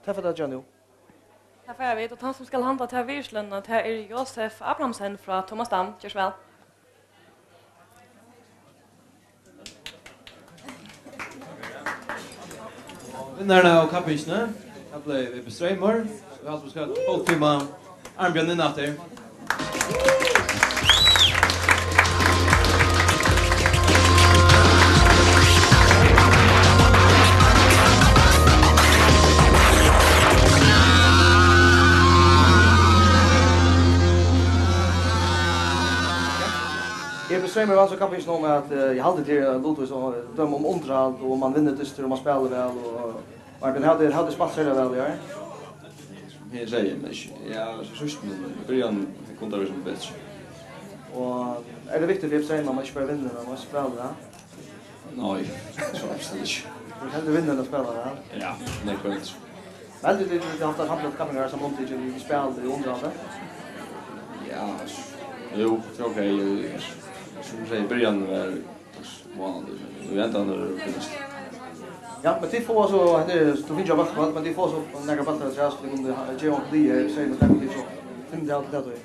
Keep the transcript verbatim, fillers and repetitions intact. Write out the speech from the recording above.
Tað fara vit at gera nú. Tað fara vit, og tann, sum skal handla ta virðislønina, tað er Josef Abrahamsen frá Thomas Dam. Ger so væl. Vinnarin av kappingini, tað bleiv Ebbi Streymoy. Vit halda, vit skal hálvtíma Arnbjørn inn aftur. Ebbi Streymoy vann so kappingina um at, eh, eg haldi, tað er lutvíst at døma um undirhald, og um man vinnur dystir, og man spælir væl, og, og Arnbjørn, hevur tú, hevur tú spælt serliga væl í ár? Sum eg sigi, men ikki, ja, so síðst, men í byrjan kundi tað verið sum betri. Og er tað viktigt fyri Ebbi Streymoy, at man ikki bara vinnur, men man eisini spælir væl? Nei, so absolutt ikki. Tú heldur vinnur enn at spæla væl? Ja, nei, korrekt. Men heldur tú, at tú hevur havt eitt samfelagt kappingar sum rundtikið við spæl í undirhaldi? Ja, s-, jú, tað er ok. Sum eg sigi, byrjanin var vánaligur, men í endanum er tað finnast. Ja, men tit fáa so, hetta er, tú finnur bóltin, men tit fáa so nakrar bóltar afturat, so tit kunnu ha-, geva okkum tað, eg sigi, men tað er so fimm til tað, tað er.